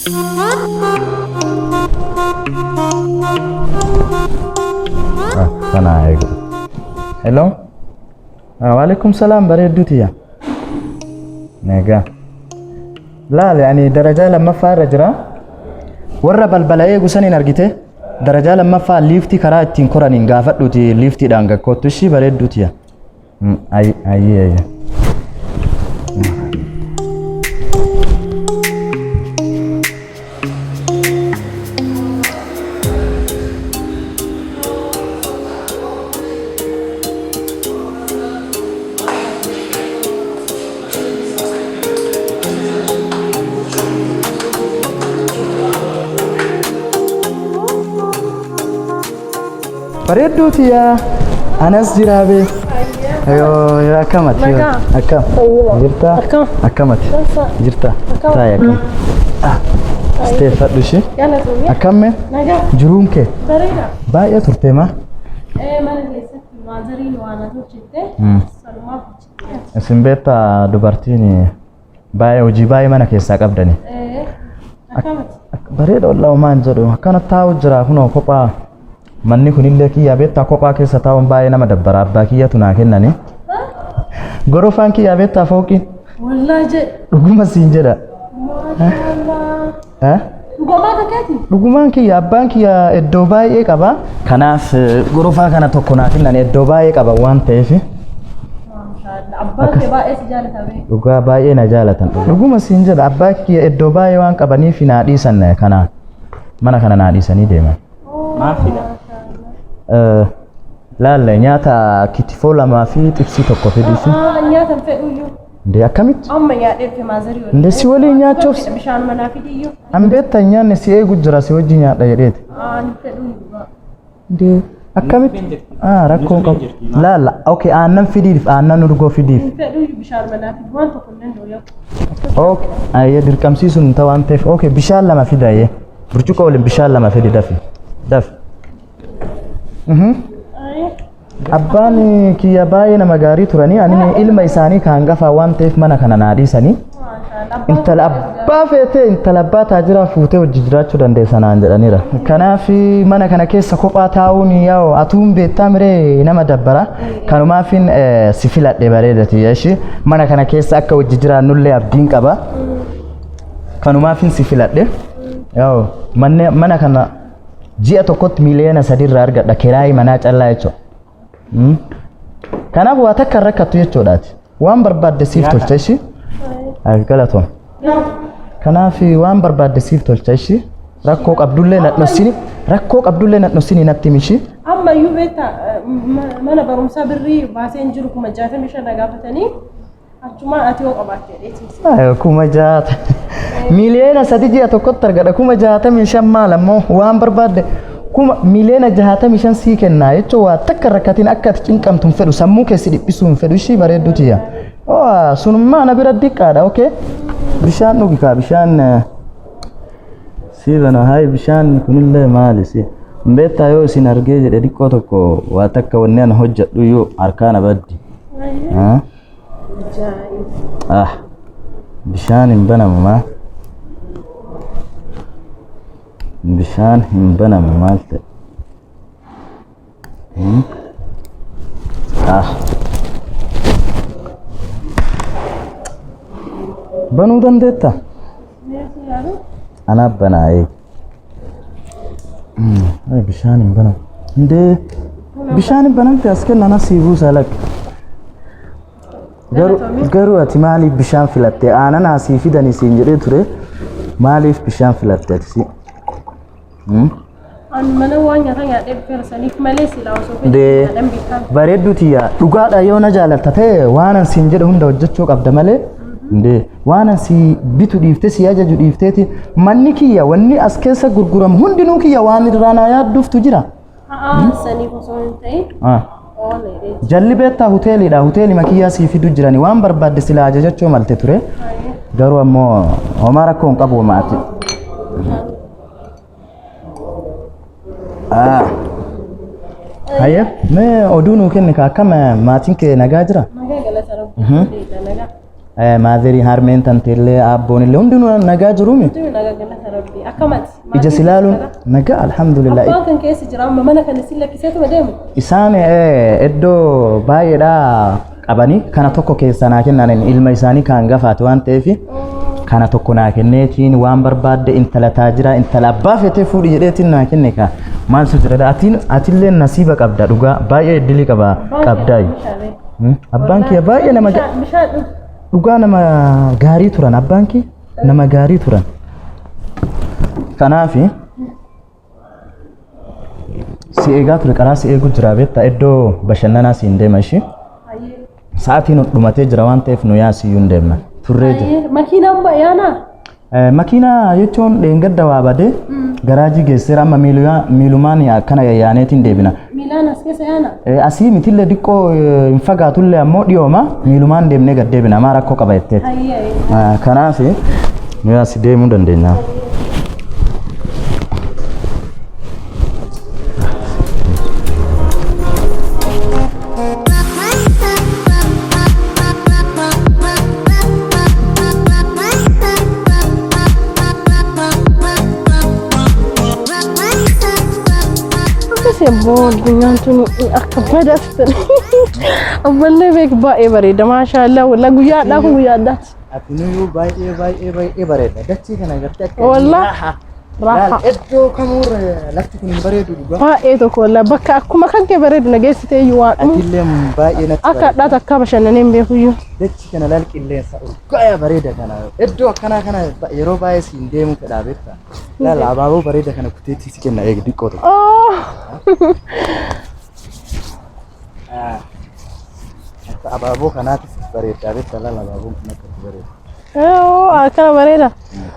Ah, kana eegu. Hello? Ah, waalaikum salaam bareedduu tiyya. Nagaa. Laali ani darajaa lammaffaa irra jira. Warra balbala eegu saniin argite darajaa lammaffaa liiftii karaa ittiin koraniin gaafadhuuti liiftiidhaan gakkoottu ishii bareedduu tiyya. Ayyee ayyee. Bareedduu tiyyaa anas jiraa bee. Yoo yoo akkamati yoo Nagaa. akkam jirta Akkam. akkamati Dansa. jirta Akkam. taa'i akkam ah isteeffadhu ishee Galatoomii. akkamme Nagaa. jiruun kee Bareeda. baay'ee turte maa Mana keessatti maazariin waa na tolchite. Sanumaaf hojjette. isin beektaa dubartiin baay'ee hojii baay'ee mana keessaa qabdani Akkamati? bareeda wallaahi homaan jedhu akkana taa'u jira kunoo kophaa manni kunillee kiyyaa beektaa kophaa keessa taa'uun baay'ee nama dabbara abbaa kiyyatu naa kennani gorofaan kiyyaa beektaa fooqiin Wallaahi jedhe. dhuguma siin jedha Maashaallah. Eh? Dhugamaa kakkeeti? Dhugumaan kiyya abbaan kiyya iddoo baay'ee qaba. Kanaaf gorofaa kana tokko naa kennan iddoo baay'ee qaba waan ta'eef Maashaallah. Abbaan kee baay'ee si jaalata bee. dhugaa baay'ee na jaalatan. Dhuguma siin jedha abbaa kiyya iddoo baay'ee waan qabaniif naa dhiisan kana mana kana naa dhiisanii deeman. Maal fida? Laalle nyaata kitifoo lamaa fi xibsii tokko fidiisi. Nyaata hin fedhuyyuu. Ndee akkamitti? Amma nyaadhee dhufe maazarii waliin. Ndee si waliin nyaachuuf Bishaan manaa fidiyyuu. an beekta hin nyaanne si eegu jira si wajji nyaadha jedheeti. Ani fedhuyyuu. Ndee akkamitti? Ah rakkoo qabu. Laalla okay aannan fidiif aannan urgoo fidiif. Hin fedhuyyuu bishaan manaa fidi waan tokko hin danda'u yoo. Okay ayyee dirqamsiisuun hin ta'u waan ta'eef okay bishaan lama fida ayyee burcuqqoo waliin bishaan lama fidi dafi dafi. Mhm. Abbaan kiyya baay'ee nama gaarii turanii ani ilma isaanii kan hangafaa waan ta'eef mana kana naa dhiisanii. Intala abbaa feetee intala abbaa taajiraa fuutee hojii jiraachuu dandeessa naan jedhaniira. Kanaaf mana kana keessa kophaa taa'uun yaa'u atuun beektaa miree nama dabbara. Kanumaafin si filadhe bareedati yeshi. Mana kana keessa akka hojii jiraannullee abdiin qaba. Kanumaafin si filadhe. Yaa'u mana kana ji'a tokkotti 3 miliyoona irraa argadha kiraayii manaa callaa jechuudha. Kanaaf waa takka hin rakkattu jechuudhaati. Waan barbaadde siif tolcha ishii. Ay galatoom. Kanaaf waan barbaadde siif tolcha ishii. Rakkoo qabdullee na dhossini. Rakkoo qabdullee na dhossini natti himi ishii. Amma iyyuu beektaa mana barumsaa birrii baasee hin jiru 65,000 na gaafatanii achumaan ati yoo qabaatte jedheeti. Ay, 60,000. 3 miliyoona ji'a tokkotti argadha. 65,000 maal ammoo waan barbaadde 65 miliyoona sii kennaa jechuun waa takka rakkatiin akka ati cinqamtu hin fedhu sammuu keessi dhiphisuu hin fedhu ishii bareeddu tiyya. Oh, sunummaa na bira diqqaadha okay. Bishaan dhugi kaa bishaan sii bana hayi bishaan kunillee maali si. Beektaa yoo isin argee jedhe diqqoo tokko waa takka wanni ana hojjedhu iyyuu harkaa na baddi. Ah? Ah, bishaan hin banamu maa? Bishaan hin banamu maal ta'e? Hmm? Ah. Banuu dandeetta? Anaaf banaa eegi. Ay, bishaan hin banamu. Indee bishaan hin banamte as kenna na sii buusa lakki. Garuu ati maaliif bishaan filatte? Aanan asii fidanii siin jedhee ture. Maaliif bishaan filatte ati si? Hmm? Ani mana waan nyaata nyaadhee dhufeera saniif malee silaa osoo fedhe Dee nyaadhan beekama. bareedduu tiyya dhugaadha yoo na jaalatta ta'e waan an siin jedhe hunda hojjechuu qabda malee Indee waan an si bitu dhiiftee si ajaju dhiifteeti manni kiyya wanni as keessa gurguramu hundinuu kiyya waan irraa naa yaadduuftu jira. Haa saniif osoo hin ta'in Ah. oon jedheeti. Jalli beektaa hoteelidha. Hoteelima kiyyaa sii fidu jirani waan barbaadde silaa ajajachuu malte ture. Garuu ammoo homaa rakkoo hin qabu maati. Ah. Hayya, mee oduu nuu kenni ka akkam maatiin kee nagaa jira? Nagaa galata rabbii. Nagaa. Maazerii harmeen tanteellee aabboon illee hundinuu nagaa jiruumi. Hundinuu nagaa galata rabbii. Akkamati? Ija si ilaaluun nagaa alhamdulillah. Abbaan kan keessa jira amma mana kana si lakkiseetuma deemu. Isaan iddoo baay'eedhaa qabanii kana tokko keessaa naa kennan ilma isaanii kan gafaate waan ta'eef kana tokko naa kenneetiin waan barbaadde intala taajiraa intala abbaa feetee fuudhi jedheetiin naa kenne kaa maaltu jira atiin atillee nasiiba qabda dhugaa baay'ee iddilii qaba qabdaayi. Abbaan kiyya baay'ee nama Bishaan dhugi. Dhugaa nama gaarii turan abbaan kee nama gaarii turan. Kanaaf si eegaa ture karaa si eeguu jira beektaa iddoo bashannanaa siin deema ishii. Sa'aatiin dhumatee jira waan ta'eef nu yaasiyyuu hin deemna. Turree jira. Makiinaan yaanaa? Makiinaa jechuun dheengadda waa badee garaajii geesseera amma miilumaan akkana yayyaaneetiin deebina. Miilaan as keessa yaana? Asii mitillee diqqoo hin fagaatullee ammoo dhiyooma miilumaan deemnee gad deebina maa rakkoo qaba jetteeti. Kanaaf nuyi asii deemuu dandeenya. Akkas immoo addunyaan tun akka badaatti ammallee beek baay'ee bareeda maashaallah wallah guyyaa addaa kun guyyaa addaati. Ati nuyyuu baay'ee baay'ee baay'ee bareeda. Dachii kana agartee akka Wallah. Raaha. Iddoo kamuurra lafti kun hin bareedu dhugaa. Baay'ee tokko wallah bakka akkuma kan kee bareedu na geessitee iyyuu waan dhumu. Atillee baay'ee natti Akka bareeda. addaatti akka bashannanee hin beekuyyuu. Dachii kana laal qilleensa urgaayaa bareeda kana. Iddoo akkanaa kana yeroo baay'ee siin deemuu fedhaa beektaa. Laal abaaboo bareeda kana kuteetti si kenna eegi diqqoo tokko. Oh. Akka abaaboo kanaatti sitti bareeddaa beektaa laal abaaboon kun akka itti bareedu. Oh, akkana bareeda.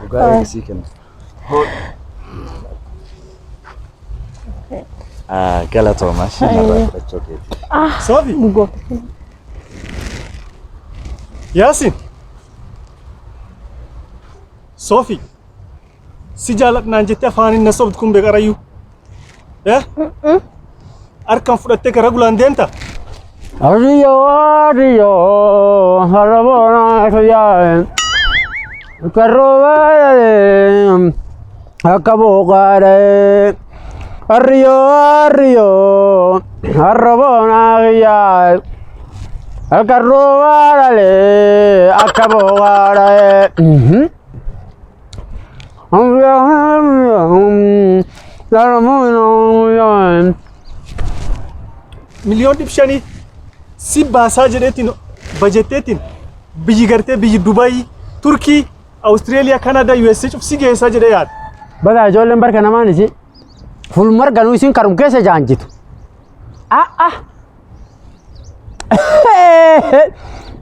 Dhugaa eegi sii kenna. Galatooma shinarraa fudhachuu keeti. Soofi, Gooftaa. Yaasin. Soofi, si jaaladhnaan jettee afaaniin na sobdu kun beeqarayyuu. Eh? Harkaan fudhattee karaa gulaan deemta? Ariyo, ariyo, harabona yaa'e. Karroobaa akka booqaadhe. Ariyo, ariyo, harabona yaa'e. Karroobaa akka booqaadhe. Miliyoon 500 si baasaa jedheetiin bajetteetiin biyyi gartee biyyi Dubaayii, Turkii, Awustreeliyaa, Kanaadaa, USA cuf si geessaa jedhee yaada. Baga ijoolleen barka namaan isi fulmarganuu isin karum keessa jaanjitu. Ah ah.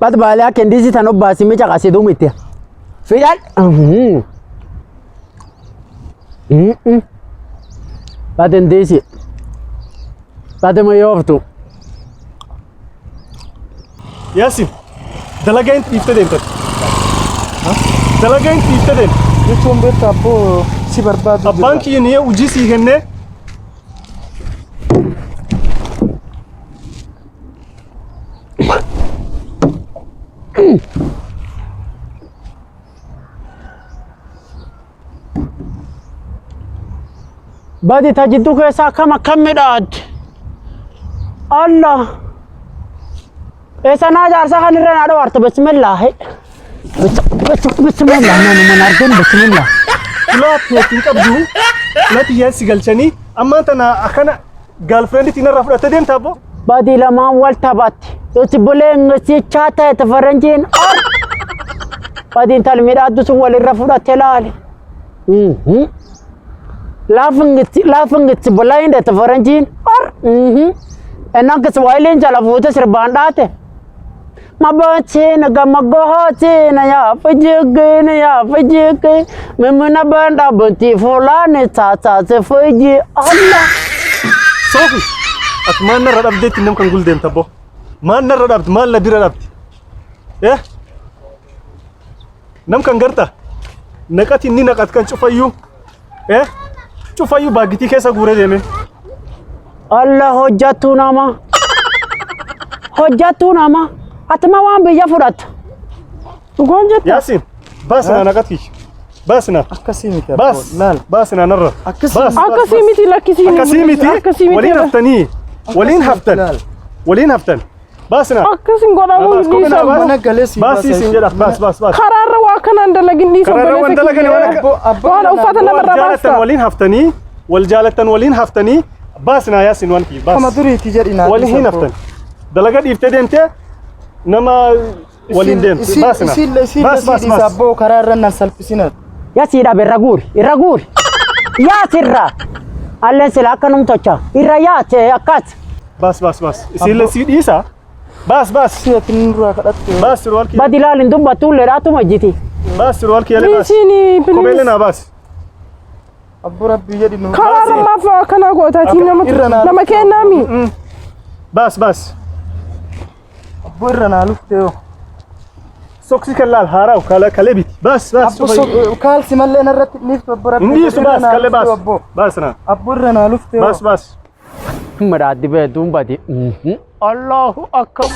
Bat baalee akka indiisi tan obbaasi mica qasii duumitti. Fidhan. Bat indiisi. Bat mayyooftu. Yaasin, dalagaa hin dhiiftee deemtati. Dalagaa hin dhiiftee deemte. Jechuun beektaa abboo si barbaadu Abbaan kiyya ni hojii sii kennee Badi ta jidduu keessaa akkam akkam midhaadde. Allah. Eessa naa jaarsa kan irra naa dhawaarte bismillah. Bismillah nama mana arginu bismillah. Ulaa teetiin qabdu ulaa tiyyaan si galchanii ammaan tana akkana gaalfireenditiin irraa fudhattee deemta abboo. Badi lamaan wal taphatti. Itti buleen sichaa ta'e faranjiin or. Badi intal midhaaddu sun walirra fudhatte laale. Laughing it's laughing it's blind at faranjiin or. Ennaan Kiswahiliin jala fuute sirbaan dhaate. Mabachina gamagohotina ya fijigini ya fijigi mimina banda binti fulani tata se fiji Allah. Soofi, ati maal narra dhabdeetti nam kan guldeemta abboo? Maal narra dhabdi? Maal na bira dhabdi? Eh? Nam kan garta? Naqati inni naqat kan cufayyuu? Eh? Cufayyuu baaggitii keessa guuree deeme. Allah hojjattuu nama. Hojjattuu nama. Atuma waan biyya fudhatta. Dhugaan jetta. Yaasin baasnaa naqat kiyya. Baasnaa. Akkasii miti abboo. Baas. Laal. Baasnaa narra. Akkasii Baas. Akkasii miti lakkisii. Akkasii miti. Akkasii miti. Waliin haftanii. Waliin haftan. Laal. Waliin haftan. Baasnaa. Akkasin godhamuu Baas, hin dhiisu kophee abboo. Mana galee si Baasii siin jedha. Baas baas baas. Karaarra waa akkanaan dalagin dhiisu Karaarra waan obboleessa dalagan waan kiyya. akka- Waan uffata namarraa Wal jaalatan baasta. waliin haftanii. Wal jaalatan waliin haftanii. Baasnaa Yaasin waan kiyya. Kama Baas. duriiti jedhi naa. Waliin hin haftan. Dalaga dhiiftee deemtee nama waliin deemte. Baasnaa. Isiillee isiillee Baas si baas dhiisa baas. abboo karaa irra nan salphisina. Yaa sii dhabe irra guuri irra guuri. Yaa sirra. Alleen sila akka num tocha. Irra yaa tee akkas. Baas baas baas. Isiillee si dhiisa. Baas baas. Si ati nurraa kadhatte. Baas sirwaal kiyya. Badi laal hin dubbattu leedhaatuma jiti. Baas sirwaal kiyya baas. Dhiisiini Kopheelee please. naa baas. Abboo rabbii jedhi nu. Karaarra maaf akkanaa gootaatiin nama Irra naa- nama kennaami. Baas baas. Abboo irra naa lufte yoo. Soksii kan laal haaraaw kala kalee biti. Baas baas. Abboo kaalsi mallee narratti dhiiftu abboo rabbii. Hin dhiisu jedhi irra baas naa kalee lufte baas. abboo. Baas naa. Abboo irra naa lufte yoo. Baas baas. Madaaddi beektuun badi. Allahu akbar.